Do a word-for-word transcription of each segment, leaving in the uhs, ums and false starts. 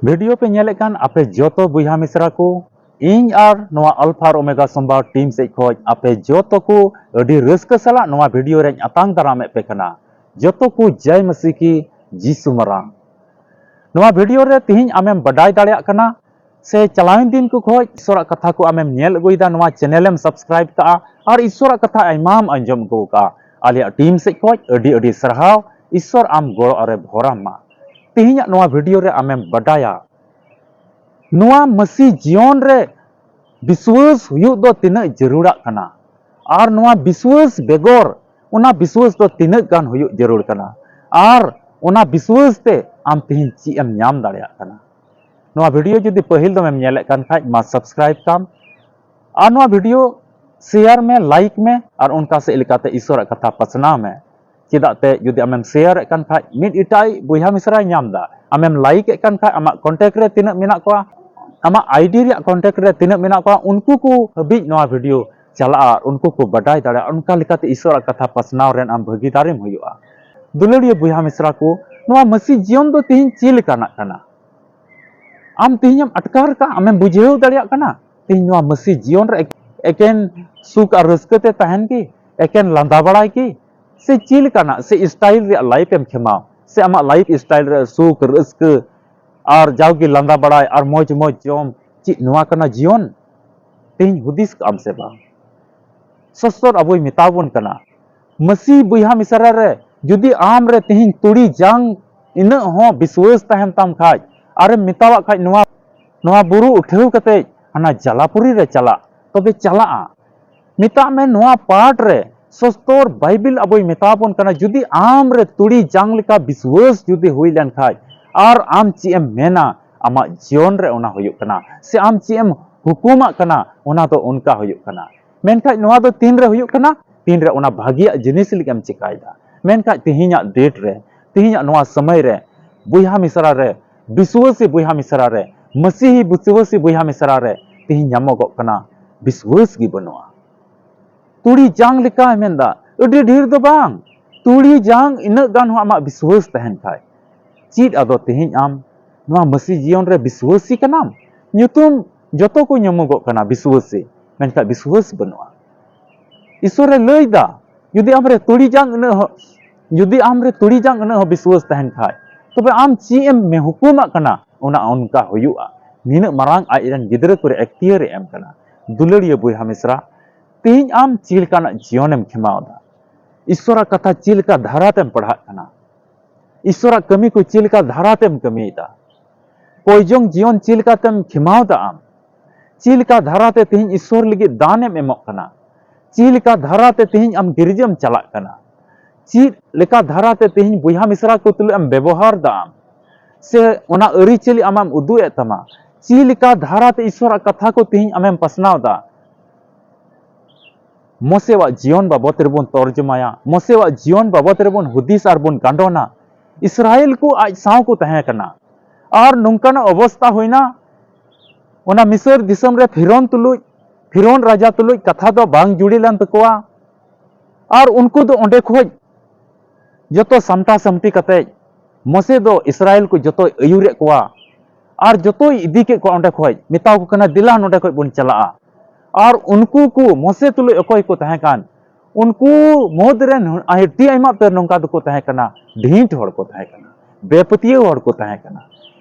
Video ᱯᱮ ᱧᱮᱞᱮᱫ ᱠᱟᱱ ᱟᱯᱮ ᱡᱚᱛᱚ ᱵᱚᱭᱦᱟ ᱢᱤᱥᱨᱟ ᱠᱚ, ᱤᱧ ᱟᱨ ᱱᱚᱣᱟ ᱟᱞᱯᱷᱟ ᱟᱨ ᱳᱢᱮᱜᱟ ᱥᱳᱢᱵᱟᱨ ᱴᱤᱢ ᱥᱮᱫ ᱠᱷᱚᱱ ᱟᱯᱮ ᱡᱚᱛᱚ ᱠᱚ ᱟᱹᱰᱤ ᱨᱟᱹᱥᱠᱟᱹ ᱥᱟᱞᱟᱜ ᱱᱚᱣᱟ ᱵᱷᱤᱰᱤᱭᱳ ᱨᱮᱧ ᱟᱛᱟᱝ ᱫᱟᱨᱟᱢᱮᱫ ᱯᱮ ᱠᱟᱱᱟ᱾ ᱡᱚᱛᱚ ᱠᱚ ᱡᱟᱭ ᱢᱟᱹᱥᱤ ᱠᱤ ᱡᱤᱥᱩ ᱢᱟᱨᱟᱝ᱾ ᱱᱚᱣᱟ ᱵᱷᱤᱰᱤᱭᱳ ᱨᱮ ᱛᱤᱦᱤᱧ ᱟᱢᱮᱢ ᱵᱟᱰᱟᱭ ᱫᱟᱲᱮᱭᱟᱜ ᱠᱟᱱᱟ ᱥᱮ ᱪᱟᱞᱟᱣᱮᱱ ᱫᱤᱱ ᱠᱚ ᱠᱷᱚᱱ ᱤᱥᱚᱨᱟᱜ ᱠᱟᱛᱷᱟ ᱠᱚ ᱟᱢᱮᱢ ᱧᱮᱞ ᱟᱹᱜᱩᱭᱮᱫᱟ, ᱱᱚᱣᱟ ᱪᱮᱱᱮᱞᱮᱢ ᱥᱟᱵᱥᱠᱨᱟᱭᱤᱵ ᱠᱟᱜᱼᱟ ᱟᱨ ᱤᱥᱚᱨᱟᱜ ᱠᱟᱛᱷᱟ ᱟᱭᱢᱟᱢ ᱟᱸᱡᱚᱢ ᱟᱹᱜᱩ ᱠᱟᱜᱼᱟ᱾ ᱟᱞᱮᱭᱟᱜ ᱴᱤᱢ ᱥᱮᱫ ᱠᱷᱚᱱ ᱟᱹᱰᱤ ᱟᱹᱰᱤ ᱥᱟᱨᱦᱟᱣ᱾ ᱤᱥᱚᱨ ᱟᱢ ᱜᱚᱲᱚ ᱟᱨᱮ ᱵᱷᱚᱨᱟᱢ ᱢᱟ᱾ ᱛᱤᱦᱤᱧᱟᱜ ᱱᱚᱣᱟ ᱵᱷᱤᱰᱤᱭᱳ ᱨᱮ ᱟᱢᱮᱢ ᱵᱟᱰᱟᱭᱟ ᱱᱚᱣᱟ ᱢᱟᱹᱥᱤ ᱡᱤᱭᱚᱱ ᱨᱮ ᱵᱤᱥᱣᱟᱹᱥ ᱦᱩᱭᱩᱜ ᱫᱚ ᱛᱤᱱᱟᱹᱜ ᱡᱟᱹᱨᱩᱲᱟᱜ ᱠᱟᱱᱟ ᱟᱨ ᱱᱚᱣᱟ ᱵᱤᱥᱣᱟᱹᱥ ᱵᱮᱜᱚᱨ ᱚᱱᱟ ᱵᱤᱥᱣᱟᱹᱥ ᱫᱚ ᱛᱤᱱᱟᱹᱜ ᱜᱟᱱ ᱦᱩᱭᱩᱜ ᱡᱟᱹᱨᱩᱲ ᱠᱟᱱᱟ ᱟᱨ ᱚᱱᱟ ᱵᱤᱥᱣᱟᱹᱥ ᱛᱮ ᱟᱢ ᱛᱤᱦᱤᱧ ᱪᱮᱫ ᱮᱢ ᱧᱟᱢ ᱫᱟᱲᱮᱭᱟᱜ ᱠᱟᱱᱟ᱾ ᱱᱚᱣᱟ ᱵᱷᱤᱰᱤᱭᱳ ᱡᱩᱫᱤ ᱯᱟᱹᱦᱤᱞ ᱫᱚᱢᱮᱢ ᱧᱮᱞᱮᱫ ᱠᱟᱱ ᱠᱷᱟᱡ, ᱢᱟ ᱥᱟᱵᱥᱠᱨᱟᱭᱤᱵ ᱠᱟᱢ ᱟᱨ ᱱᱚᱣᱟ ᱵᱷᱤᱰᱤᱭᱳ ᱥᱮᱭᱟᱨ ᱢᱮ, ᱞᱟᱭᱤᱠ ᱢᱮ ᱟᱨ ᱚᱱᱠᱟ ᱥᱮᱫ ᱞᱮᱠᱟᱛᱮ ᱤᱥᱚᱨᱟᱜ ᱠᱟᱛᱷᱟ ᱯᱟᱥᱱᱟᱣ ᱢᱮ᱾ ᱪᱮᱫᱟᱜ ᱛᱮ ᱡᱩᱫᱤ ᱟᱢᱮᱢ ᱥᱮᱭᱟᱨᱮᱫ ᱠᱟᱱ ᱠᱷᱟᱡ ᱢᱤᱫ ᱮᱴᱟᱜ ᱵᱚᱭᱦᱟ ᱢᱤᱥᱨᱟᱭ ᱧᱟᱢ ᱮᱫᱟ, ᱟᱢᱮᱢ ᱞᱟᱭᱤᱠ ᱮᱫ ᱠᱟᱱ ᱠᱷᱟᱡ ᱟᱢᱟᱜ ᱠᱚᱱᱴᱮᱠᱴ ᱨᱮ ᱛᱤᱱᱟᱹᱜ ᱢᱮᱱᱟᱜ ᱠᱚᱣᱟ, ᱟᱢᱟᱜ ᱟᱭᱰᱤ ᱨᱮᱭᱟᱜ ᱠᱚᱱᱴᱮᱠᱴ ᱨᱮ ᱛᱤᱱᱟᱹᱜ ᱢᱮᱱᱟᱜ ᱠᱚᱣᱟ, ᱩᱱᱠᱩ ᱠᱚ ᱦᱟᱹᱵᱤᱡ ᱱᱚᱣᱟ ᱵᱷᱤᱰᱤᱭᱳ ᱪᱟᱞᱟᱜᱼᱟ ᱟᱨ ᱩᱱᱠᱩ ᱠᱚ ᱵᱟᱰᱟᱭ ᱫᱟᱲᱮᱭᱟᱜᱼᱟ᱾ ᱚᱱᱠᱟ ᱞᱮᱠᱟᱛᱮ ᱤᱥᱚᱨᱟᱜ ᱠᱟᱛᱷᱟ ᱯᱟᱥᱱᱟᱣ ᱨᱮᱱ ᱟᱢ ᱵᱷᱟᱹᱜᱤᱫᱟᱨᱮᱢ ᱦᱩᱭᱩᱜᱼᱟ᱾ ᱫᱩᱞᱟᱹᱲᱤᱭᱟᱹ ᱵᱚᱭᱦᱟ ᱢᱤᱥᱨᱟ ᱠᱚ, ᱱᱚᱣᱟ ᱢᱟᱹᱥᱤ ᱡᱤᱭᱚᱱ ᱫᱚ ᱛᱤᱦᱤᱧ ᱪᱮᱫ ᱞᱮᱠᱟᱱᱟᱜ ᱠᱟᱱᱟ? ᱟᱢ ᱛᱤᱦᱤᱧᱮᱢ ᱟᱴᱠᱟᱨ ᱠᱟᱜ, ᱟᱢᱮᱢ ᱵᱩᱡᱷᱟᱹᱣ ᱫᱟᱲᱮᱭᱟᱜ ᱠᱟᱱᱟ ᱛᱤᱦᱤᱧ ᱱᱚᱣᱟ ᱢᱟᱹᱥᱤ ᱡᱤᱭᱚᱱ ᱨᱮ ᱮᱠ-, ᱮᱠᱮᱱ ᱥᱩᱠ ᱟᱨ ᱨᱟᱹᱥᱠᱟᱹ ᱛᱮ ᱛᱟᱦᱮᱱ ᱠᱤ? ᱮᱠᱮᱱ ᱞᱟᱸᱫᱟ ᱵᱟᱲᱟᱭ ᱠᱤ? ᱥᱮ ᱪᱮᱫ ᱞᱮᱠᱟᱱᱟᱜ ᱥᱮ ᱥᱴᱟᱭᱤᱞ ᱨᱮᱭᱟᱜ ᱞᱟᱭᱤᱯ ᱮᱢ ᱠᱷᱮᱢᱟᱣ? ᱥᱮ ᱟᱢᱟᱜ ᱞᱟᱭᱤᱯ ᱥᱴᱟᱭᱤᱞ ᱨᱮ ᱥᱩᱠ, ᱨᱟᱹᱥᱠᱟᱹ ᱟᱨ ᱡᱟᱣᱜᱮ ᱞᱟᱸᱫᱟ ᱵᱟᱲᱟᱭ ᱟᱨ ᱢᱚᱡᱽ ᱢᱚᱡᱽ ᱡᱚᱢ, ᱪᱮᱫ ᱱᱚᱣᱟ ᱠᱟᱱᱟ ᱡᱤᱭᱚᱱ? ᱛᱤᱦᱤᱧ ᱦᱩᱫᱤᱥ ᱠᱟᱜ ᱟᱢ ᱥᱮ ᱵᱟᱝ? ᱥᱚᱥᱛᱚᱨ ᱟᱵᱚᱭ ᱢᱮᱛᱟ ᱵᱚᱱ ᱠᱟᱱᱟ, ᱢᱟᱹᱥᱤ ᱵᱚᱭᱦᱟ ᱢᱤᱥᱨᱟ ᱨᱮ ᱡᱩᱫᱤ ᱟᱢ ᱨᱮ ᱛᱤᱦᱤᱧ ᱛᱩᱲᱤ ᱡᱟᱝ ᱤᱱᱟᱹᱜ ᱦᱚᱸ ᱵᱤᱥᱣᱟᱹᱥ ᱛᱟᱦᱮᱱ ᱛᱟᱢ ᱠᱷᱟᱡ, ᱟᱨᱮᱢ ᱢᱮᱛᱟᱣᱟᱜ ᱠᱷᱟᱡ ᱱᱚᱣᱟ, ᱱᱚᱣᱟ ᱵᱩᱨᱩ ᱩᱴᱷᱟᱹᱣ ᱠᱟᱛᱮ ᱦᱟᱱᱟ ᱡᱟᱞᱟᱯᱩᱨᱤ ᱨᱮ ᱪᱟᱞᱟᱜ, ᱛᱚᱵᱮ ᱪᱟᱞᱟᱜᱼᱟ᱾ ᱢᱮᱛᱟᱜ ᱢᱮ ᱱᱚᱣᱟ ᱯᱟᱴ ᱨᱮ ᱥᱚᱥᱛᱚᱨ ᱵᱟᱭᱵᱮᱞ ᱟᱵᱚᱭ ᱢᱮᱛᱟ ᱵᱚᱱ ᱠᱟᱱᱟ, ᱡᱩᱫᱤ ᱟᱢ ᱨᱮ ᱛᱩᱲᱤ ᱡᱟᱝ ᱞᱮᱠᱟ ᱵᱤᱥᱣᱟᱹᱥ ᱡᱩᱫᱤ ᱦᱩᱭ ᱞᱮᱱ ᱠᱷᱟᱡ, ᱟᱨ ᱟᱢ ᱪᱮᱫ ᱮᱢ ᱢᱮᱱᱟ, ᱟᱢᱟᱜ ᱡᱤᱭᱚᱱ ᱨᱮ ᱚᱱᱟ ᱦᱩᱭᱩᱜ ᱠᱟᱱᱟ, ᱥᱮ ᱟᱢ ᱪᱮᱫ ᱮᱢ ᱦᱩᱠᱩᱢᱟᱜ ᱠᱟᱱᱟ, ᱚᱱᱟ ᱫᱚ ᱚᱱᱠᱟ ᱦᱩᱭᱩᱜ ᱠᱟᱱᱟ᱾ ᱢᱮᱱᱠᱷᱟᱡ ᱱᱚᱣᱟ ᱫᱚ ᱛᱤᱱ ᱨᱮ ᱦᱩᱭᱩᱜ ᱠᱟᱱᱟ? ᱛᱤᱱ ᱨᱮ ᱚᱱᱟ ᱵᱷᱟᱹᱜᱤᱭᱟᱜ ᱡᱤᱱᱤᱥ ᱞᱟᱹᱜᱤᱫ ᱮᱢ ᱪᱮᱠᱟᱭᱮᱫᱟ᱾ ᱢᱮᱱᱠᱷᱟᱡ ᱛᱤᱦᱤᱧᱟᱜ ᱰᱮᱴ ᱨᱮ, ᱛᱤᱦᱤᱧᱟᱜ ᱱᱚᱣᱟ ᱥᱚᱢᱚᱭ ᱨᱮ, ᱵᱚᱭᱦᱟ ᱢᱤᱥᱨᱟ ᱨᱮ, ᱵᱤᱥᱣᱟᱹᱥᱤ ᱵᱚᱭᱦᱟ ᱢᱤᱥᱨᱟ ᱨᱮ, ᱢᱟᱹᱥᱤᱦᱤ ᱵᱤᱥᱣᱟᱹᱥᱤ ᱵᱚᱭᱦᱟ ᱢᱤᱥᱨᱟ ᱨᱮ ᱛᱤᱦᱤᱧ ᱧᱟᱢᱚᱜᱚᱜ ᱠᱟᱱᱟ ᱵᱤᱥᱣᱟᱹᱥ ᱜᱮ ᱵᱟᱹᱱᱩᱜᱼᱟ᱾ ᱛᱩᱲᱤ ᱡᱟᱝ ᱞᱮᱠᱟᱭ ᱢᱮᱱᱫᱟ, ᱟᱹᱰᱤ ᱰᱷᱮᱨ ᱫᱚ ᱵᱟᱝ, ᱛᱩᱲᱤ ᱡᱟᱝ ᱤᱱᱟᱹᱜ ᱜᱟᱱ ᱦᱚᱸ ᱟᱢᱟᱜ ᱵᱤᱥᱣᱟᱹᱥ ᱛᱟᱦᱮᱱ ᱠᱷᱟᱡ, ᱪᱮᱫ ᱟᱫᱚ ᱛᱮᱦᱮᱧ ᱟᱢ ᱱᱚᱣᱟ ᱢᱟᱹᱥᱤ ᱡᱤᱭᱚᱱ ᱨᱮ ᱵᱤᱥᱣᱟᱹᱥᱤ ᱠᱟᱱᱟᱢ? ᱧᱩᱛᱩᱢ ᱡᱚᱛᱚ ᱠᱚ ᱧᱩᱢᱚᱜᱚᱜ ᱠᱟᱱᱟ ᱵᱤᱥᱣᱟᱹᱥᱤ, ᱢᱮᱱᱠᱷᱟᱱ ᱵᱤᱥᱣᱟᱹᱥ ᱵᱟᱹᱱᱩᱜᱼᱟ᱾ ᱤᱥᱚᱨᱮ ᱞᱟᱹᱭ ᱫᱟ, ᱡᱩᱫᱤ ᱟᱢᱨᱮ ᱛᱩᱲᱤ ᱡᱟᱝ ᱩᱱᱟᱹᱜ ᱦᱚᱸ, ᱡᱩᱫᱤ ᱟᱢᱨᱮ ᱛᱩᱲᱤ ᱡᱟᱝ ᱩᱱᱟᱹᱜ ᱦᱚᱸ ᱵᱤᱥᱣᱟᱹᱥ ᱛᱟᱦᱮᱱ ᱠᱷᱟᱡ, ᱛᱚᱵᱮ ᱟᱢ ᱪᱮᱫ ᱮᱢ ᱢᱮ-, ᱦᱩᱠᱩᱢᱟᱜ ᱠᱟᱱᱟ, ᱚᱱᱟ ᱚᱱᱠᱟ ᱦᱩᱭᱩᱜᱼᱟ᱾ ᱱᱤᱱᱟᱹᱜ ᱢᱟᱨᱟᱝ ᱟᱡ ᱨᱮᱱ ᱜᱤᱫᱽᱨᱟᱹ ᱠᱚᱨᱮ ᱮᱠᱛᱤᱭᱟᱹᱨ ᱮ ᱮᱢ ᱠᱟᱱᱟ, ᱫᱩᱞᱟᱹᱲᱤᱭᱟᱹ ᱵᱚᱭᱦᱟ ᱢᱤᱥᱨᱟ, ᱛᱮᱦᱮᱧ ᱟᱢ ᱪᱮᱫ ᱞᱮᱠᱟᱱᱟᱜ ᱡᱤᱭᱚᱱᱮᱢ ᱠᱷᱮᱢᱟᱣ ᱫᱟ? ᱤᱥᱚᱨᱟᱜ ᱠᱟᱛᱷᱟ ᱪᱮᱫ ᱞᱮᱠᱟ ᱫᱷᱟᱨᱟ ᱛᱮᱢ ᱯᱟᱲᱦᱟᱜ ᱠᱟᱱᱟ? ᱤᱥᱚᱨᱟᱜ ᱠᱟᱹᱢᱤ ᱠᱚ ᱪᱮᱫ ᱞᱮᱠᱟ ᱫᱷᱟᱨᱟ ᱛᱮᱢ ᱠᱟᱹᱢᱤᱭᱮᱫᱟ? ᱠᱚᱭᱡᱚᱝ ᱡᱤᱭᱚᱱ ᱪᱮᱫ ᱞᱮᱠᱟᱛᱮᱢ ᱠᱷᱮᱢᱟᱣ ᱫᱟ ᱟᱢ? ᱪᱮᱫ ᱞᱮᱠᱟ ᱫᱷᱟᱨᱟ ᱛᱮ ᱛᱮᱦᱮᱧ ᱤᱥᱚᱨ ᱞᱟᱹᱜᱤᱫ ᱫᱟᱱᱮᱢ ᱮᱢᱚᱜ ᱠᱟᱱᱟ? ᱪᱮᱫ ᱞᱮᱠᱟ ᱫᱷᱟᱨᱟ ᱛᱮ ᱛᱮᱦᱮᱧ ᱟᱢ ᱜᱤᱨᱡᱟᱹᱢ ᱪᱟᱞᱟᱜ ᱠᱟᱱᱟ? ᱪᱮᱫ ᱞᱮᱠᱟ ᱫᱷᱟᱨᱟ ᱛᱮ ᱛᱮᱦᱮᱧ ᱵᱚᱭᱦᱟ ᱢᱤᱥᱨᱟ ᱠᱚ ᱛᱩᱞᱩᱡ ᱮᱢ ᱵᱮᱵᱚᱦᱟᱨ ᱫᱟ ᱟᱢ? ᱥᱮ ᱚᱱᱟ ᱟᱹᱨᱤᱪᱟᱹᱞᱤ ᱟᱢᱮᱢ ᱩᱫᱩᱜ ᱮᱫ ᱛᱟᱢᱟ? ᱪᱮᱫ ᱞᱮᱠᱟ ᱫᱷᱟᱨᱟ ᱛᱮ ᱤᱥᱚᱨᱟᱜ ᱠᱟᱛᱷᱟ ᱠᱚ ᱛᱮᱦᱮᱧ ᱟᱢᱮᱢ ᱯᱟᱥᱱᱟᱣ ᱫᱟ? ᱢᱚᱥᱮᱣᱟᱜ ᱡᱤᱭᱚᱱ ᱵᱟᱵᱚᱛ ᱨᱮᱵᱚᱱ ᱛᱚᱨᱡᱚᱢᱟᱭᱟ, ᱢᱚᱥᱮᱣᱟᱜ ᱡᱤᱭᱚᱱ ᱵᱟᱵᱚᱛ ᱨᱮᱵᱚᱱ ᱦᱩᱫᱤᱥ ᱟᱨ ᱵᱚᱱ ᱜᱟᱸᱰᱚᱱᱟ᱾ ᱤᱥᱨᱟᱭᱮᱞ ᱠᱚ ᱟᱡ ᱥᱟᱶ ᱠᱚ ᱛᱟᱦᱮᱸ ᱠᱟᱱᱟ, ᱟᱨ ᱱᱚᱝᱠᱟᱱᱟᱜ ᱚᱵᱚᱥᱛᱟ ᱦᱩᱭᱱᱟ, ᱚᱱᱟ ᱢᱤᱥᱚᱨ ᱫᱤᱥᱚᱢ ᱨᱮ ᱯᱷᱤᱨᱚᱱ ᱛᱩᱞᱩᱡ, ᱯᱷᱤᱨᱚᱱ ᱨᱟᱡᱟ ᱛᱩᱞᱩᱡ ᱠᱟᱛᱷᱟ ᱫᱚ ᱵᱟᱝ ᱡᱩᱲᱤ ᱞᱮᱱ ᱛᱟᱠᱚᱣᱟ᱾ ᱟᱨ ᱩᱱᱠᱩ ᱫᱚ ᱚᱸᱰᱮ ᱠᱷᱚᱡ ᱡᱚᱛᱚ ᱥᱟᱢᱴᱟ ᱥᱟᱢᱴᱤ ᱠᱟᱛᱮᱡ ᱢᱚᱥᱮ ᱫᱚ ᱤᱥᱨᱟᱭᱮᱞ ᱠᱚ ᱡᱚᱛᱚᱭ ᱟᱹᱭᱩᱨᱮᱫ ᱠᱚᱣᱟ ᱟᱨ ᱡᱚᱛᱚᱭ ᱤᱫᱤ ᱠᱮᱫ ᱠᱚᱣᱟ ᱚᱸᱰᱮ ᱠᱷᱚᱡ, ᱢᱮᱛᱟ ᱠᱚ ᱠᱟᱱᱟ, "ᱫᱮᱞᱟ ᱱᱚᱸᱰᱮ ᱠᱷᱚᱡ ᱵᱚᱱ ᱪᱟᱞᱟᱜᱼᱟ᱾" ᱟᱨ ᱩᱱᱠᱩ ᱠᱚ ᱢᱚᱥᱮ ᱛᱩᱞᱩᱡ ᱚᱠᱚᱭ ᱠᱚ ᱛᱟᱦᱮᱸ ᱠᱟᱱ, ᱩᱱᱠᱩ ᱢᱩᱫᱽ ᱨᱮᱱ ᱟᱹᱰᱤ ᱟᱭᱢᱟ ᱩᱛᱟᱹᱨ ᱱᱚᱝᱠᱟ ᱫᱚᱠᱚ ᱛᱟᱦᱮᱸ ᱠᱟᱱᱟ, ᱰᱷᱤᱸᱴ ᱦᱚᱲ ᱠᱚ ᱛᱟᱦᱮᱸ ᱠᱟᱱᱟ, ᱵᱮᱯᱟᱹᱛᱭᱟᱹᱣ ᱦᱚᱲ ᱠᱚ ᱛᱟᱦᱮᱸ ᱠᱟᱱᱟ,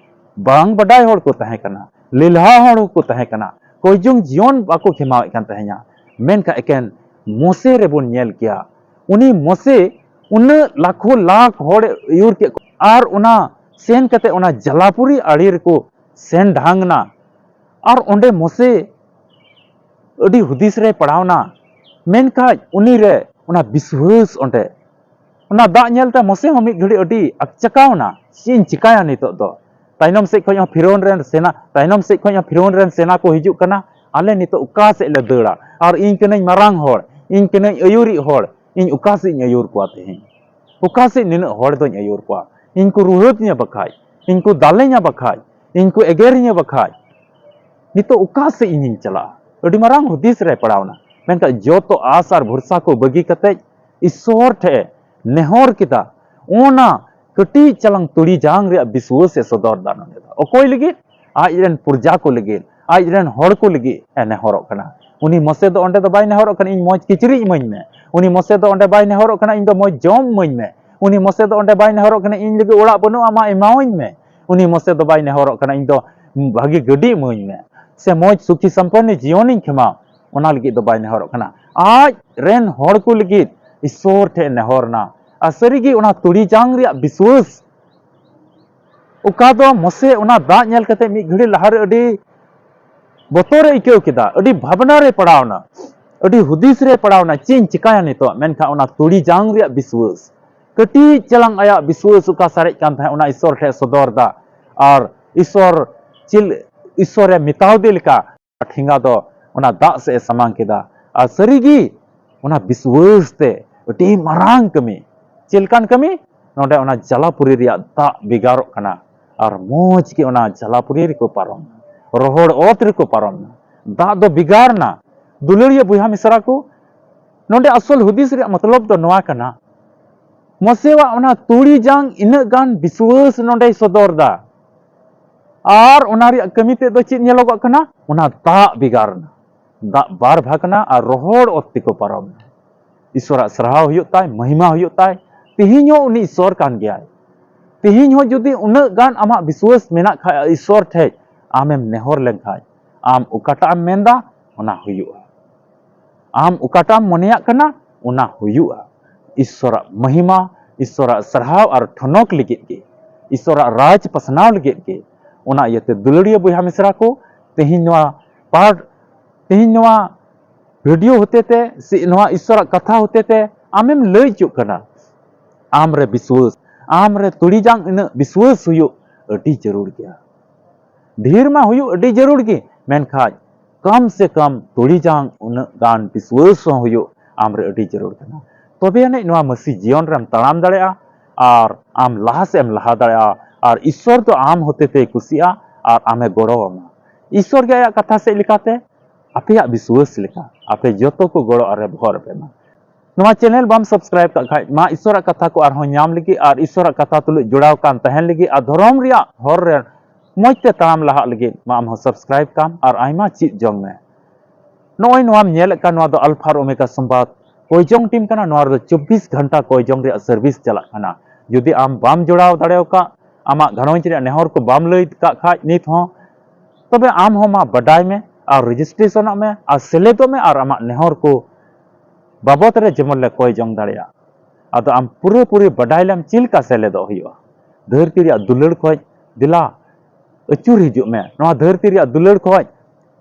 ᱵᱟᱝ ᱵᱟᱰᱟᱭ ᱦᱚᱲ ᱠᱚ ᱛᱟᱦᱮᱸ ᱠᱟᱱᱟ, ᱞᱮᱞᱦᱟ ᱦᱚᱲ ᱦᱚᱸᱠᱚ ᱛᱟᱦᱮᱸ ᱠᱟᱱᱟ, ᱠᱚᱭᱡᱚᱝ ᱡᱤᱭᱚᱱ ᱵᱟᱠᱚ ᱠᱷᱮᱢᱟᱣᱮᱫ ᱠᱟᱱ ᱛᱟᱦᱮᱸᱱᱟ᱾ ᱢᱮᱱᱠᱷᱟᱱ ᱮᱠᱮᱱ ᱢᱚᱥᱮ ᱨᱮᱵᱚᱱ ᱧᱮᱞ ᱠᱮᱭᱟ, ᱩᱱᱤ ᱢᱚᱥᱮ ᱩᱱᱟᱹᱜ ᱞᱟᱠᱷᱚ ᱞᱟᱠᱷ ᱦᱚᱲᱮ ᱟᱹᱭᱩᱨ ᱠᱮᱫ ᱠᱚᱣᱟ, ᱟᱨ ᱚᱱᱟ ᱥᱮᱱ ᱠᱟᱛᱮ ᱚᱱᱟ ᱡᱟᱞᱟᱯᱩᱨᱤ ᱟᱲᱮ ᱨᱮᱠᱚ ᱥᱮᱱ ᱰᱷᱟᱝ ᱮᱱᱟ᱾ ᱟᱨ ᱚᱸᱰᱮ ᱢᱚᱥᱮ ᱟᱹᱰᱤ ᱦᱩᱫᱤᱥ ᱨᱮ ᱯᱟᱲᱟᱣᱱᱟ᱾ ᱢᱮᱱᱠᱷᱟᱡ ᱩᱱᱤ ᱨᱮ ᱚᱱᱟ ᱵᱤᱥᱣᱟᱹᱥ ᱚᱸᱰᱮ, ᱚᱱᱟ ᱫᱟᱜ ᱧᱮᱞᱛᱮ ᱢᱚᱥᱮ ᱦᱚᱸ ᱢᱤᱫ ᱜᱷᱟᱹᱲᱤᱡ ᱟᱹᱰᱤ ᱟᱠᱪᱟᱠᱟᱣᱱᱟ, "ᱪᱮᱫ ᱤᱧ ᱪᱤᱠᱟᱭᱟ ᱱᱤᱛᱚᱜ ᱫᱚ?" ᱛᱟᱭᱱᱚᱢ ᱥᱮᱫ ᱠᱷᱚᱱ ᱦᱚᱸ ᱯᱷᱤᱨᱚᱱ ᱨᱮᱱ ᱥᱮᱱᱟ, ᱛᱟᱭᱱᱚᱢ ᱥᱮᱫ ᱠᱷᱚᱱ ᱦᱚᱸ ᱯᱷᱤᱨᱚᱱ ᱨᱮᱱ ᱥᱮᱱᱟ ᱠᱚ ᱦᱤᱡᱩᱜ ᱠᱟᱱᱟ᱾ ᱟᱞᱮ ᱱᱤᱛᱚᱜ ᱚᱠᱟ ᱥᱮᱫ ᱞᱮ ᱫᱟᱹᱲᱟ? ᱟᱨ ᱤᱧ ᱠᱟᱹᱱᱟᱹᱧ ᱢᱟᱨᱟᱝ ᱦᱚᱲ, ᱤᱧ ᱠᱟᱹᱱᱟᱹᱧ ᱟᱹᱭᱩᱨᱤᱡ ᱦᱚᱲ, ᱤᱧ ᱚᱠᱟ ᱥᱮᱫ ᱤᱧ ᱟᱹᱭᱩᱨ ᱠᱚᱣᱟ ᱛᱮᱦᱮᱧ? ᱚᱠᱟ ᱥᱮᱫ ᱱᱤᱱᱟᱹᱜ ᱦᱚᱲ ᱫᱚᱧ ᱟᱹᱭᱩᱨ ᱠᱚᱣᱟ? ᱤᱧ ᱠᱚ ᱨᱩᱦᱮᱫᱤᱧᱟ ᱵᱟᱠᱷᱟᱡ, ᱤᱧ ᱠᱚ ᱫᱟᱞᱮᱧᱟ ᱵᱟᱠᱷᱟᱡ, ᱤᱧ ᱠᱚ ᱮᱜᱮᱨᱤᱧᱟ ᱵᱟᱠᱷᱟᱡ, ᱱᱤᱛᱚᱜ ᱚᱠᱟ ᱥᱮᱫ ᱤᱧᱤᱧ ᱪᱟᱞᱟᱜᱼᱟ? ᱟᱹᱰᱤ ᱢᱟᱨᱟᱝ ᱦᱩᱫᱤᱥ ᱨᱮ ᱯᱟᱲᱟᱣᱱᱟ᱾ ᱢᱮᱱᱠᱷᱟᱱ ᱡᱚᱛᱚ ᱟᱥ ᱟᱨ ᱵᱷᱚᱨᱥᱟ ᱠᱚ ᱵᱟᱹᱜᱤ ᱠᱟᱛᱮ ᱤᱥᱥᱚᱨ ᱴᱷᱮᱱ ᱱᱮᱦᱚᱨ ᱠᱮᱫᱟ᱾ ᱚᱱᱟ ᱠᱟᱹᱴᱤᱡ ᱪᱟᱞᱟᱝ ᱛᱩᱲᱤ ᱡᱟᱝ ᱨᱮᱭᱟᱜ ᱵᱤᱥᱣᱟᱹᱥ ᱮ ᱥᱚᱫᱚᱨ ᱮᱫᱟ ᱱᱚᱰᱮ ᱫᱚ᱾ ᱚᱠᱚᱭ ᱞᱟᱹᱜᱤᱫ? ᱟᱡ ᱨᱮᱱ ᱯᱨᱚᱡᱟ ᱠᱚ ᱞᱟᱹᱜᱤᱫ, ᱟᱡ ᱨᱮᱱ ᱦᱚᱲ ᱠᱚ ᱞᱟᱹᱜᱤᱫ ᱮ ᱱᱮᱦᱚᱨᱚᱜ ᱠᱟᱱᱟ᱾ ᱩᱱᱤ ᱢᱚᱥᱮ ᱫᱚ ᱚᱸᱰᱮ ᱫᱚ ᱵᱟᱭ ᱱᱮᱦᱚᱨᱚᱜ ᱠᱟᱱᱟ, "ᱤᱧ ᱢᱚᱡᱽ ᱠᱤᱪᱨᱤᱡ ᱤᱢᱟᱹᱧ ᱢᱮ"᱾ ᱩᱱᱤ ᱢᱚᱥᱮ ᱫᱚ ᱚᱸᱰᱮ ᱵᱟᱭ ᱱᱮᱦᱚᱨᱚᱜ ᱠᱟᱱᱟ, "ᱤᱧ ᱫᱚ ᱢᱚᱡᱽ ᱡᱚᱢ ᱤᱢᱟᱹᱧ ᱢᱮ"᱾ ᱩᱱᱤ ᱢᱚᱥᱮ ᱫᱚ ᱚᱸᱰᱮ ᱵᱟᱭ ᱱᱮᱦᱚᱨᱚᱜ ᱠᱟᱱᱟ, "ᱤᱧ ᱞᱟᱹᱜᱤᱫ ᱚᱲᱟᱜ ᱵᱟᱹᱱᱩᱜᱼᱟ, ᱟᱢᱟᱜ ᱮᱢᱟᱣᱟᱹᱧ ᱢᱮ"᱾ ᱩᱱᱤ ᱢᱚᱥᱮ ᱫᱚ ᱵᱟᱭ ᱱᱮᱦᱚᱨᱚᱜ ᱠᱟᱱᱟ, "ᱤᱧ ᱫᱚ ᱵᱷᱟᱹᱜᱤ ᱜᱟᱹᱰᱤ ᱤᱢᱟᱹᱧ ᱢᱮ" ᱥᱮ "ᱢᱚᱡᱽ ᱥᱩᱠᱷᱤ ᱥᱚᱢᱯᱚᱱᱱᱤ ᱡᱤᱭᱚᱱᱤᱧ ᱠᱷᱮᱢᱟᱣ", ᱚᱱᱟ ᱞᱟᱹᱜᱤᱫ ᱫᱚ ᱵᱟᱭ ᱱᱮᱦᱚᱨᱚᱜ ᱠᱟᱱᱟ᱾ ᱟᱡ ᱨᱮᱱ ᱦᱚᱲ ᱠᱚ ᱞᱟᱹᱜᱤᱫ ᱤᱥᱥᱚᱨ ᱴᱷᱮᱱ ᱱᱮᱦᱚᱨ ᱮᱱᱟ᱾ ᱟᱨ ᱥᱟᱹᱨᱤᱜᱮ ᱚᱱᱟ ᱛᱩᱲᱤ ᱡᱟᱝ ᱨᱮᱭᱟᱜ ᱵᱤᱥᱣᱟᱹᱥ, ᱚᱠᱟ ᱫᱚ ᱢᱚᱥᱮ ᱚᱱᱟ ᱫᱟᱜ ᱧᱮᱞ ᱠᱟᱛᱮ ᱢᱤᱫ ᱜᱷᱟᱹᱲᱤ ᱞᱟᱦᱟᱨᱮ ᱟᱹᱰᱤ ᱵᱚᱛᱚᱨ ᱮ ᱟᱹᱭᱠᱟᱹᱣ ᱠᱮᱫᱟ, ᱟᱹᱰᱤ ᱵᱷᱟᱵᱽᱱᱟ ᱨᱮ ᱯᱟᱲᱟᱣ ᱮᱱᱟ, ᱟᱹᱰᱤ ᱦᱩᱫᱤᱥ ᱨᱮ ᱯᱟᱲᱟᱣ ᱮᱱᱟ, "ᱪᱮᱫ ᱤᱧ ᱪᱤᱠᱟᱹᱭᱟ ᱱᱤᱛᱚᱜ?" ᱢᱮᱱᱠᱷᱟᱱ ᱚᱱᱟ ᱛᱩᱲᱤ ᱡᱟᱝ ᱨᱮᱭᱟᱜ ᱵᱤᱥᱣᱟᱹᱥ, ᱠᱟᱹᱴᱤᱡ ᱪᱟᱞᱟᱝ ᱟᱭᱟᱜ ᱵᱤᱥᱣᱟᱹᱥ ᱚᱠᱟ ᱥᱟᱨᱮᱡ ᱠᱟᱱ ᱛᱟᱦᱮᱸᱫ, ᱚᱱᱟ ᱤᱥᱥᱚᱨ ᱴᱷᱮᱱ ᱥᱚᱫᱚᱨ ᱮᱫᱟ᱾ ᱟᱨ ᱤᱥᱥᱚᱨ ᱪᱮᱫ, ᱤᱥᱥᱚᱨᱮ ᱢᱮᱛᱟᱣ ᱫᱮ ᱞᱮᱠᱟ ᱴᱷᱮᱸᱜᱟ ᱫᱚ ᱚᱱᱟ ᱫᱟᱜ ᱥᱮᱫ ᱮ ᱥᱟᱢᱟᱝ ᱠᱮᱫᱟ᱾ ᱟᱨ ᱥᱟᱹᱨᱤᱜᱮ ᱚᱱᱟ ᱵᱤᱥᱣᱟᱹᱥ ᱛᱮ ᱟᱹᱰᱤ ᱢᱟᱨᱟᱝ ᱠᱟᱹᱢᱤ᱾ ᱪᱮᱫ ᱞᱮᱠᱟᱱ ᱠᱟᱹᱢᱤ? ᱱᱚᱰᱮ ᱚᱱᱟ ᱡᱟᱞᱟᱯᱩᱨᱤ ᱨᱮᱭᱟᱜ ᱫᱟᱜ ᱵᱷᱮᱜᱟᱨᱚᱜ ᱠᱟᱱᱟ᱾ ᱟᱨ ᱢᱚᱡᱽ ᱜᱮ ᱚᱱᱟ ᱡᱟᱞᱟᱯᱩᱨᱤ ᱨᱮᱠᱚ ᱯᱟᱨᱚᱢ ᱮᱱᱟ, ᱨᱚᱦᱚᱲ ᱚᱛ ᱨᱮᱠᱚ ᱯᱟᱨᱚᱢ ᱮᱱᱟ᱾ ᱫᱟᱜ ᱫᱚ ᱵᱷᱮᱜᱟᱨ ᱮᱱᱟ᱾ ᱫᱩᱞᱟᱹᱲᱤᱭᱟᱹ ᱵᱚᱭᱦᱟ ᱢᱤᱥᱨᱟ ᱠᱚ, ᱱᱚᱰᱮ ᱟᱥᱚᱞ ᱦᱩᱫᱤᱥ ᱨᱮᱭᱟᱜ ᱢᱚᱛᱞᱚᱵ ᱫᱚ ᱱᱚᱣᱟ ᱠᱟᱱᱟ, ᱢᱚᱥᱮᱣᱟᱜ ᱚᱱᱟ ᱛᱩᱲᱤ ᱡᱟᱝ ᱤᱱᱟᱹᱜ ᱜᱟᱱ ᱵᱤᱥᱣᱟᱹᱥ ᱱᱚᱰᱮᱭ ᱥᱚᱫᱚᱨ ᱮᱫᱟ᱾ ᱟᱨ ᱚᱱᱟ ᱨᱮᱭᱟᱜ ᱠᱟᱹᱢᱤ ᱛᱮᱫ ᱫᱚ ᱪᱮᱫ ᱧᱮᱞᱚᱜᱚᱜ ᱠᱟᱱᱟ? ᱚᱱᱟ ᱫᱟᱜ ᱵᱷᱮᱜᱟᱨ ᱮᱱᱟ, ᱫᱟᱜ ᱵᱟᱨ ᱵᱷᱟᱜᱽ ᱮᱱᱟ ᱟᱨ ᱨᱚᱦᱚᱲ ᱚᱛ ᱛᱮᱠᱚ ᱯᱟᱨᱚᱢ ᱮᱱᱟ᱾ ᱤᱥᱥᱚᱨᱟᱜ ᱥᱟᱨᱦᱟᱣ ᱦᱩᱭᱩᱜ ᱛᱟᱭ, ᱢᱚᱦᱤᱢᱟ ᱦᱩᱭᱩᱜ ᱛᱟᱭ᱾ ᱛᱮᱦᱮᱧ ᱦᱚᱸ ᱩᱱᱤ ᱤᱥᱥᱚᱨ ᱠᱟᱱ ᱜᱮᱭᱟᱭ᱾ ᱛᱮᱦᱮᱧ ᱦᱚᱸ ᱡᱩᱫᱤ ᱩᱱᱟᱹᱜ ᱜᱟᱱ ᱟᱢᱟᱜ ᱵᱤᱥᱣᱟᱹᱥ ᱢᱮᱱᱟᱜ ᱠᱷᱟᱡ ᱤᱥᱥᱚᱨ ᱴᱷᱮᱡ, ᱟᱢᱮᱢ ᱱᱮᱦᱚᱨ ᱞᱮᱱᱠᱷᱟᱡ, ᱟᱢ ᱚᱠᱟᱴᱟᱜ ᱮᱢ ᱢᱮᱱᱫᱟ ᱚᱱᱟ ᱦᱩᱭᱩᱜᱼᱟ᱾ ᱟᱢ ᱚᱠᱟᱴᱟᱜ ᱮᱢ ᱢᱚᱱᱮᱭᱟᱜ ᱠᱟᱱᱟ ᱚᱱᱟ ᱦᱩᱭᱩᱜᱼᱟ᱾ ᱤᱥᱥᱚᱨᱟᱜ ᱢᱚᱦᱤᱢᱟ, ᱤᱥᱥᱚᱨᱟᱜ ᱥᱟᱨᱦᱟᱣ ᱟᱨ ᱴᱷᱚᱱᱚᱠ ᱞᱟᱹᱜᱤᱫ ᱜᱮ, ᱤᱥᱥᱚᱨᱟᱜ ᱨᱟᱡᱽ ᱯᱟᱥᱱᱟᱣ ᱞᱟᱹᱜᱤᱫ ᱜᱮ᱾ ᱚᱱᱟ ᱤᱭᱟᱹᱛᱮ ᱫᱩᱞᱟᱹᱲᱤᱭᱟᱹ ᱵᱚᱭᱦᱟ ᱢᱤᱥᱨᱟ ᱠᱚ, ᱛᱮᱦᱮᱧ ᱱᱚᱣᱟ ᱯᱟᱨᱴ, ᱛᱮᱦᱮᱧ ᱱᱚᱣᱟ ᱵᱷᱤᱰᱤᱭᱳ ᱦᱚᱛᱮᱛᱮ ᱥᱮ ᱱᱚᱣᱟ ᱤᱥᱥᱚᱨᱟᱜ ᱠᱟᱛᱷᱟ ᱦᱚᱛᱮᱛᱮ ᱟᱢᱮᱢ ᱞᱟᱹᱭ ᱦᱚᱪᱚᱜ ᱠᱟᱱᱟ, ᱟᱢ ᱨᱮ ᱵᱤᱥᱣᱟᱹᱥ, ᱟᱢ ᱨᱮ ᱛᱩᱲᱤ ᱡᱟᱝ ᱤᱱᱟᱹᱜ ᱵᱤᱥᱣᱟᱹᱥ ᱦᱩᱭᱩᱜ ᱟᱹᱰᱤ ᱡᱟᱹᱨᱩᱲ ᱜᱮᱭᱟ᱾ ᱰᱷᱮᱨ ᱢᱟ ᱦᱩᱭᱩᱜ ᱟᱹᱰᱤ ᱡᱟᱹᱨᱩᱲ ᱜᱮ, ᱢᱮᱱᱠᱷᱟᱱ ᱠᱚᱢ ᱥᱮ ᱠᱚᱢ ᱛᱩᱲᱤ ᱡᱟᱝ ᱩᱱᱟᱹᱜ ᱜᱟᱱ ᱵᱤᱥᱣᱟᱹᱥ ᱦᱚᱸ ᱦᱩᱭᱩᱜ ᱟᱢ ᱨᱮ ᱟᱹᱰᱤ ᱡᱟᱹᱨᱩᱲ ᱠᱟᱱᱟ᱾ ᱛᱚᱵᱮ ᱟᱹᱱᱤᱡ ᱱᱚᱣᱟ ᱢᱟᱹᱥᱤ ᱡᱤᱭᱚᱱ ᱨᱮᱢ ᱛᱟᱲᱟᱢ ᱫᱟᱲᱮᱭᱟᱜᱼᱟ ᱟᱨ ᱟᱢ ᱞᱟᱦᱟ ᱥᱮᱫ ᱮᱢ ᱞᱟᱦᱟ ᱫᱟᱲᱮᱭᱟᱜᱼᱟ ᱟᱨ ᱤᱥᱥᱚᱨ ᱫᱚ ᱟᱢ ᱦᱚᱛᱮᱛᱮᱭ ᱠᱩᱥᱤᱜᱼᱟ ᱟᱨ ᱟᱢᱮ ᱜᱚᱲᱚ ᱟᱢᱟ᱾ ᱤᱥᱥᱚᱨ ᱜᱮ ᱟᱭᱟᱜ ᱠᱟᱛᱷᱟ ᱥᱮᱫ ᱞᱮᱠᱟᱛᱮ ᱟᱯᱮᱭᱟᱜ ᱵᱤᱥᱣᱟᱹᱥ ᱞᱮᱠᱟ ᱟᱯᱮ ᱡᱚᱛᱚ ᱠᱚ ᱜᱚᱲᱚ ᱟᱨᱮ ᱵᱷᱚᱨ ᱟᱯᱮ ᱢᱟ᱾ ᱱᱚᱣᱟ channel ᱵᱟᱢ subscribe ᱠᱟᱜ ᱠᱷᱟᱡ, ᱢᱟ ᱤᱥᱚᱨᱟᱜ ᱠᱟᱛᱷᱟ ᱠᱚ ᱟᱨᱦᱚᱸ ᱧᱟᱢ ᱞᱟᱹᱜᱤᱫ ᱟᱨ ᱤᱥᱚᱨᱟᱜ ᱠᱟᱛᱷᱟ ᱛᱩᱞᱩᱡ ᱡᱚᱲᱟᱣ ᱠᱟᱱ ᱛᱟᱦᱮᱱ ᱞᱟᱹᱜᱤᱫ ᱟᱨ ᱫᱷᱚᱨᱚᱢ ᱨᱮᱭᱟᱜ ᱦᱚᱨ ᱨᱮ ᱢᱚᱡᱽ ᱛᱮ ᱛᱟᱲᱟᱢ ᱞᱟᱦᱟᱜ ᱞᱟᱹᱜᱤᱫ ᱢᱟ ᱟᱢ ᱦᱚᱸ subscribe ᱠᱟᱢ ᱟᱨ ᱟᱭᱢᱟ ᱪᱮᱫ ᱡᱚᱝ ᱢᱮ᱾ ᱱᱚᱜᱼᱚᱭ ᱱᱚᱣᱟᱢ ᱧᱮᱞᱮᱫ ᱠᱟᱱ, ᱱᱚᱣᱟ ᱫᱚ Alpha ᱟᱨ Omega ᱥᱚᱢᱵᱟᱫ ᱠᱚᱭ ᱡᱚᱝ team ᱠᱟᱱᱟ᱾ ᱱᱚᱣᱟ ᱨᱮᱫᱚ ᱪᱚᱵᱵᱤᱥ ᱜᱷᱚᱱᱴᱟ ᱠᱚᱭ ᱡᱚᱝ ᱨᱮᱭᱟᱜ service ᱪᱟᱞᱟᱜ ᱠᱟᱱᱟ᱾ ᱡᱩᱫᱤ ᱟᱢ ᱵᱟᱢ ᱡᱚᱲᱟᱣ ᱫᱟᱲᱮ ᱟᱠᱟᱫ, ᱟᱢᱟᱜ ᱜᱷᱟᱨᱚᱸᱡᱽ ᱨᱮᱭᱟᱜ ᱱᱮᱦᱚᱨ ᱠᱚ ᱵᱟᱢ ᱞᱟᱹᱭ ᱠᱟᱜ ᱠᱷᱟᱡ ᱱᱤᱛ ᱦᱚᱸ, ᱛᱚᱵᱮ ᱟᱢ ᱦᱚᱸ ᱢᱟ ᱵᱟᱰᱟᱭ ᱢᱮ ᱟᱨ registrationᱚᱜ ᱢᱮ ᱟᱨ ᱥᱮᱞᱮᱫᱚᱜ ᱢᱮ ᱟᱨ ᱟᱢᱟᱜ ᱱᱮᱦᱚᱨ ᱠᱚ ᱵᱟᱵᱚᱛ ᱨᱮ ᱡᱮᱢᱚᱱ ᱞᱮ ᱠᱚᱭ ᱡᱚᱝ ᱫᱟᱲᱮᱭᱟᱜ᱾ ᱟᱫᱚ ᱟᱢ ᱯᱩᱨᱟᱹ ᱯᱩᱨᱤ ᱵᱟᱰᱟᱭ ᱞᱮᱢ ᱪᱮᱫ ᱞᱮᱠᱟ ᱥᱮᱞᱮᱫᱚᱜ ᱦᱩᱭᱩᱜᱼᱟ᱾ ᱫᱷᱟᱹᱨᱛᱤ ᱨᱮᱭᱟᱜ ᱫᱩᱞᱟᱹᱲ ᱠᱷᱚᱡ ᱫᱮᱞᱟ ᱟᱹᱪᱩᱨ ᱦᱤᱡᱩᱜ ᱢᱮ᱾ ᱱᱚᱣᱟ ᱫᱷᱟᱹᱨᱛᱤ ᱨᱮᱭᱟᱜ ᱫᱩᱞᱟᱹᱲ ᱠᱷᱚᱡ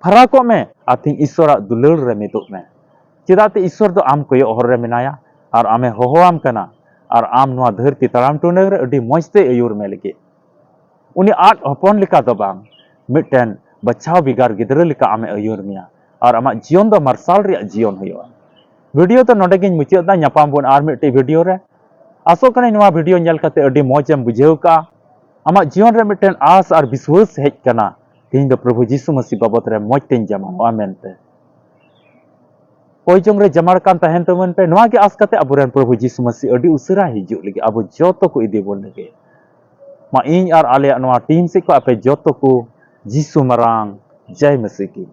ᱯᱷᱟᱨᱟᱠᱚᱜ ᱢᱮ ᱟᱨ ᱛᱤᱦᱤᱧ ᱤᱥᱚᱨᱟᱜ ᱫᱩᱞᱟᱹᱲ ᱨᱮ ᱢᱤᱫᱚᱜ ᱢᱮ᱾ ᱪᱮᱫᱟᱜ ᱛᱮ ᱤᱥᱚᱨ ᱫᱚ ᱟᱢ ᱠᱚᱭᱚᱜ ᱦᱚᱨ ᱨᱮ ᱢᱮᱱᱟᱭᱟ ᱟᱨ ᱟᱢᱮ ᱦᱚᱦᱚᱣᱟᱢ ᱠᱟᱱᱟ ᱟᱨ ᱟᱢ ᱱᱚᱣᱟ ᱫᱷᱟᱹᱨᱛᱤ ᱛᱟᱲᱟᱢ ᱴᱩᱰᱟᱹᱝ ᱨᱮ ᱟᱹᱰᱤ ᱢᱚᱡᱽ ᱛᱮ ᱟᱹᱭᱩᱨ ᱢᱮ ᱞᱟᱹᱜᱤᱫ᱾ ᱩᱱᱤ ᱟᱫ ᱦᱚᱯᱚᱱ ᱞᱮᱠᱟ ᱫᱚ ᱵᱟᱝ, ᱢᱤᱫᱴᱮᱱ ᱵᱟᱪᱷᱟᱣ ᱵᱷᱮᱜᱟᱨ ᱜᱤᱫᱽᱨᱟᱹ ᱞᱮᱠᱟ ᱟᱢᱮ ᱟᱹᱭᱩᱨ ᱢᱮᱭᱟ ᱟᱨ ᱟᱢᱟᱜ ᱡᱤᱭᱚᱱ ᱫᱚ ᱢᱟᱨᱥᱟᱞ ᱨᱮᱭᱟᱜ ᱡᱤᱭᱚᱱ ᱦᱩᱭᱩᱜᱼᱟ᱾ video ᱫᱚ ᱱᱚᱰᱮ ᱜᱤᱧ ᱢᱩᱪᱟᱹᱫ ᱮᱫᱟ᱾ ᱧᱟᱯᱟᱢ ᱵᱚᱱ ᱟᱨ ᱢᱤᱫᱴᱮᱡ video ᱨᱮ᱾ ᱟᱥᱚᱜ ᱠᱟᱹᱱᱟᱹᱧ ᱱᱚᱣᱟ video ᱧᱮᱞ ᱠᱟᱛᱮ ᱟᱹᱰᱤ ᱢᱚᱡᱽ ᱮᱢ ᱵᱩᱡᱷᱟᱹᱣ ᱠᱟᱜᱼᱟ᱾ ᱟᱢᱟᱜ ᱡᱤᱭᱚᱱ ᱨᱮ ᱢᱤᱫᱴᱮᱱ ᱟᱥ ᱟᱨ ᱵᱤᱥᱣᱟᱹᱥ ᱦᱮᱡ ᱠᱟᱱᱟ᱾ ᱛᱮᱦᱮᱧ ᱫᱚ ᱯᱨᱚᱵᱷᱩ ᱡᱤᱥᱩ ᱢᱟᱹᱥᱤ ᱵᱟᱵᱚᱛ ᱨᱮ ᱢᱚᱡᱽ ᱛᱮᱧ ᱡᱟᱱᱟᱢᱚᱜᱼᱟ ᱢᱮᱱᱛᱮ᱾ ᱠᱚᱭ ᱡᱚᱝ ᱨᱮ ᱡᱟᱢᱟᱲ ᱠᱟᱱ ᱛᱟᱦᱮᱱ ᱛᱟᱵᱚᱱ ᱯᱮ᱾ ᱱᱚᱣᱟ ᱜᱮ ᱟᱥ ᱠᱟᱛᱮ ᱟᱵᱚᱨᱮᱱ ᱯᱨᱚᱵᱷᱩ ᱡᱤᱥᱩ ᱢᱟᱹᱥᱤ ᱟᱹᱰᱤ ᱩᱥᱟᱹᱨᱟ ᱦᱤᱡᱩᱜ ᱞᱟᱹᱜᱤᱫ ᱟᱵᱚ ᱡᱚᱛᱚ ᱠᱚ ᱤᱫᱤ ᱵᱚᱱ ᱞᱟᱹᱜᱤᱫ᱾ ᱢᱟ ᱤᱧ ᱟᱨ ᱟᱞᱮᱭᱟᱜ ᱱᱚᱣᱟ team ᱥᱮᱫ ᱠᱷᱚᱱ ᱟᱯᱮ ᱡᱚᱛᱚ ᱠᱚ ᱡᱤᱥᱩ ᱢᱟᱨᱟᱝ ᱡᱟᱭ ᱢᱟᱹᱥᱤ ᱠᱤ᱾